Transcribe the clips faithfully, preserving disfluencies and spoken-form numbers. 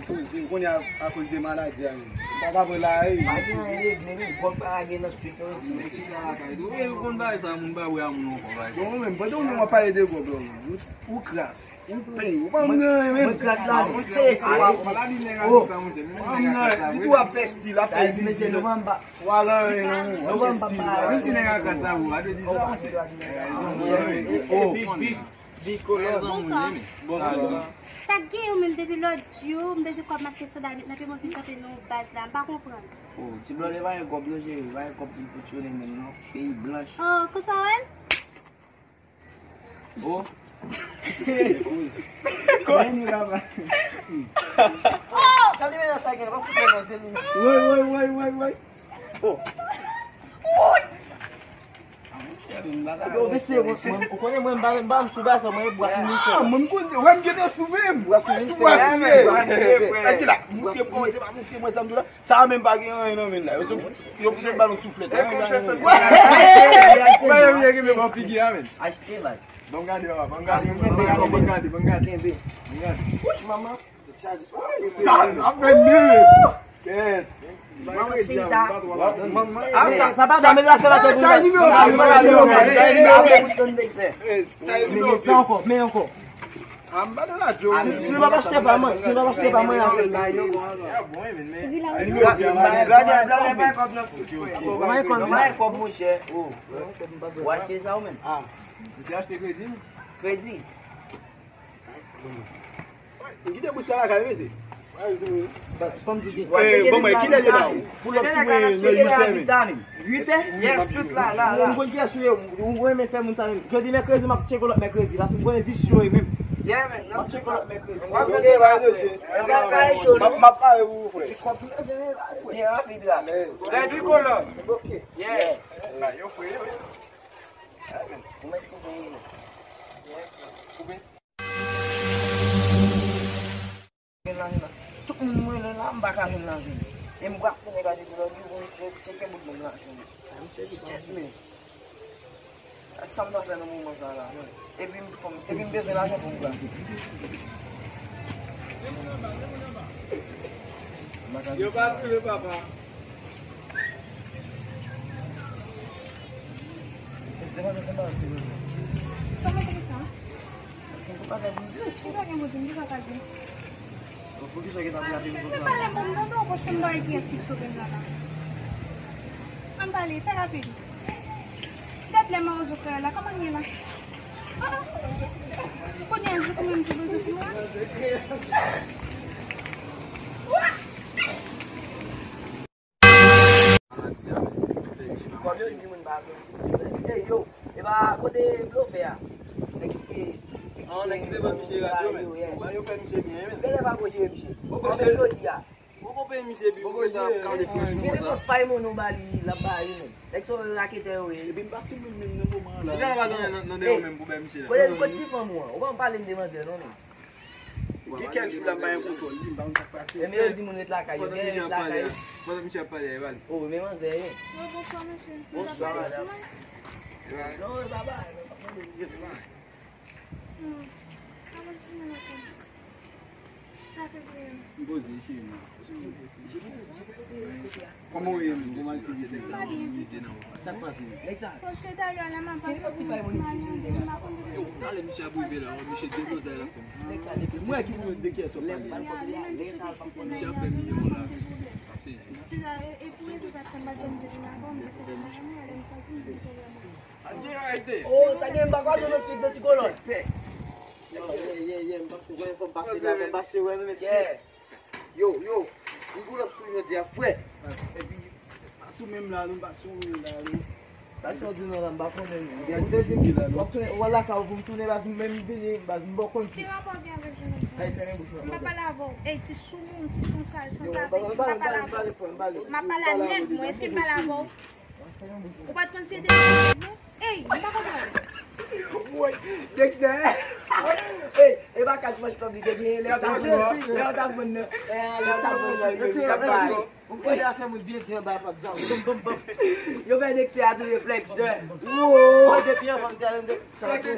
Koze, ou konnen a, akoz de maladi a menm. M pa ka pran la, ey. Pa gen anyen regle, menm gòb pa lage nan street yo isi. Men ki sa lakay tou? Ey, ou konn bagay sa, moun pa wè a moun ankò, bagay sa. Bon, ou menm, pandan ou menm w ap pale de gòb la, ou, ou kras, ou peny, ou pa menm gen anyen menm. Mwen kras la, mwen se. Ou pa menm gen anyen, li tou ap fè stil, ap fè zizi. Ou pa gen anyen non, ou ap fè stil. Menm si nèg a kras la, ou pa te di sa. Big, big, big kolòn. Bonswa. Bonswa. Sa k gen ou menm depi lòt jou, m bezwen kòb m achte sandal met nan pye m, ou vin kanpe nan yon baz la, m pa konprann. Oh, ti blòdè pa gen kòb non cheri, pa gen kòb pou l fonksyone menm non. Peyi blanch. Oh, konsa w wè l? Oh. Gade men sa gen, pa fout mwen nan zye li. Woy, woy, woy, woy, woy. Oh. Woy. Yo, mesye, mwen, mwen, ou konnen mwen, m pa, m pa m sou bas, mwen, bwas m fè. Ah, mwen, m konn, wè, m gentan sou menm. Bwas m fè. Bwas m fè. Gade la, moutre mwen, se pa moutre mwen, sa m di w la. Sa a menm pa gen anyen nan men l la. Yo se, yo oblije ba nou souflèt. Ou pa yon vye ki men bon figi a, men. Achte, baz. Ban m gade, papa, ban m gade, ban m gade, ban m gade, ban m gade. Ban m gade. Wouch, manman. Sa, sa fè mil. Kèt. Manman, se ta. Manman, ah, sa, papa, sa, ba men la fè la tèt sa, nimewo, nimewo, nimewo. Sa, nimewo. Men sa ankò, men ankò. Ah, m pa nan radyo. Si, si nou pa achte pa mwen, si nou pa achte pa mwen, a fè mesi. Gade, gade, gade, bay kòb nan sou. Bay kòb, bay kòb, monchè. Oh. Ou achte sa ou menm? Ah. Misye achte kredi? Kredi. M kite bous sa lakay, mesye. Baz, fò m di w. Eh, bon, mwen, kilè l ye la? Pull up sou mwen nan uit è menm. Uit è? Yes, tout la, la, la. Ou konn kiyès ou ye, ou renmen fè moun sa menm. Jodi mèkredi, m ap tcheke w lòt mèkredi. Paske m konnen visye w ye menm. Yeah, man. M ap tcheke w lòt mèkredi. W ap veye, w ap veye. M ap, m ap pare pou ou, frè. Byen rapid la. Rèd wi kolòn. Ok. Yeah. Yo frè, yo. Ou mèt koupe. Koupe. Gen lajan la. Tout moun mwen rele la, m pa ka jwenn lajan. E m brase nèg la depi lòt jou pou misye tcheke bout ban m lajan. Sa misye di tèt men. Sa m ta fè nan moman sa la, men. Epi m, epi m bezwen lajan pou m brase. Yo pa touye papa. Sa mwen konn sa? Paske m konn pa fè Bondye. Ou pa gen Bondye, m ki sa ka di? Poukisa w gentan frape m konsa? Mwen pale bon, m tande w pòch konn bagay kiyès ki sove m la la. Ann pale, fè rapid. Dat lè mawozo frè la, kòman l ye la? Ah, ah. Kounye a, jou kòman m tou bezwen pou mwen? Kòm yo di moun pa konn. Ey, yo, e pa kote blofè a. Nèg ki te. Ah, nèg ki te ban misye radyo, men. Ba yo fè misye byen, men. Genlè pa ko jere misye. Anfen, jodi a. Poko peye misye, epi ou gentan ap kale fouch konsa. Genlè kòk pay moun ou ba li, l ap ba li, men. Nèg sa yo raketè yo ye. Epi m pa sou moun menm nan moman an la. Ou genlè pa gen nan, nan dèyè w menm pou bay misye la. Kote, kote ti fanm ou an? Ou pa pale m de manzè, non, men. Gen kèk jou la, m pa gen kontwòl li, m pa konn sa k pase. E men yo di moun ret lakay yo, gen ret lakay yo. Pandan misye ap pale a, e pa li. Oh, men manzè ye. Wi, bonswa, mesye. Bonswa, madanm. Non, e pa bagay, non, pa mande li. Hmm. Kòman w ye menm? Kòman w ye menm? Kòman w ye menm? Kòman w ye menm? Sa k pase menm? Nèg sa. Yo, talè misye ap rive la, misye depoze la fòm. Mwen ki pou mwen de kiyès w ap pale. Misye ap fè milyon la. Ap se. Oh, sa gen m pa kwaze nan speed nan ti kolòn. Ye, ye, ye, m pase wè, fò m pase la, fò m pase wè, men mesye. Yo, yo, m pull up sou jodi a, frè. Epi, pa sou menm la, nou pa sou menm la, nou. Sa sa w di nou la, m pa konnen, non. Ou al lakay ou pou m tounen, baz, m menm vini, baz, m bò konn ki. Ki rapò w gen avèk jèn nèg sa? Ay, fèmen bouch ou. M pa pale avè w. Ey, ti soumou, ti sansal, sansal, m pa pale avè w. M ap pale a nèg mwen, èske m pale avè w? Ou pa t konn se de nèg mwen? Ey, m pa konprann. Woy, Dexter. Ey, e pa kat manch kòb li te genyen, lè yo t ap vann, lè yo t ap vann nan, eh, lè yo t ap vann nan, yo te bay. Ou konnen afè moun byen di anba pa zam. Bam, bam, bam. Yo fè Dexter a touye Flexter. Mwen depi anvan m te ale m te. Flexter.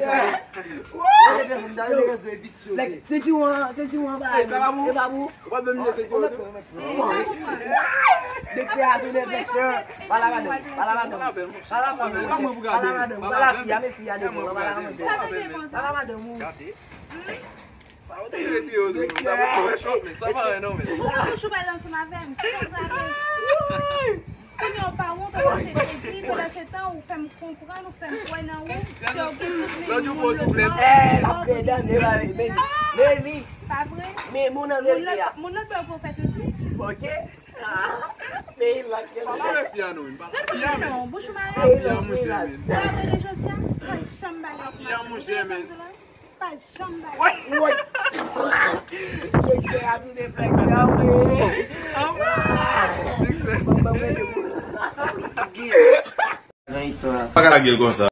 Mwen depi anvan m te ale m te rezo e visye. Flex, sentiwon an, sentiwon an ba. Ey, sa pa pou ou? E pa pou ou? Ou pa bezwen mete sentiwon tou. Dexter a touye Flexter. Pale a madanm. Pale a madanm. Pale a madanm. Pale a madanm. Pale a fi a, men fi a devan. Pale a madanm. Pale a madanm ou. Sa yo te retire yo tou. Sa pa fè chòp, men. Sa pa anyen non, men. Ou pa bouch ou pale ansanm avè m, sanzave. Kounye a w pa wont, ou pa se kredi, pandan se tan ou fè m konprann, ou fè m kwè nan ou, ke w gen tout men moun lòt bò. Eh, l ap kondane, men, men li. Pa vre? Men moun an verite a. Moun lòt bò pou fè tout. Ok. Ah, men l ap kondane. Pa mare fi a non, men. Pa mare fi a, men. Non, bouch ou mare. Pa mare fi a, monchè, men. Sa vre jodi a, pa janm pale ansanm avè m. Pa mare fi a, monchè, men. Pa janm bay. Woy! Dexter a touye Flexter, wi. Dexter. Nan istwa. Pa ka lage l konsa.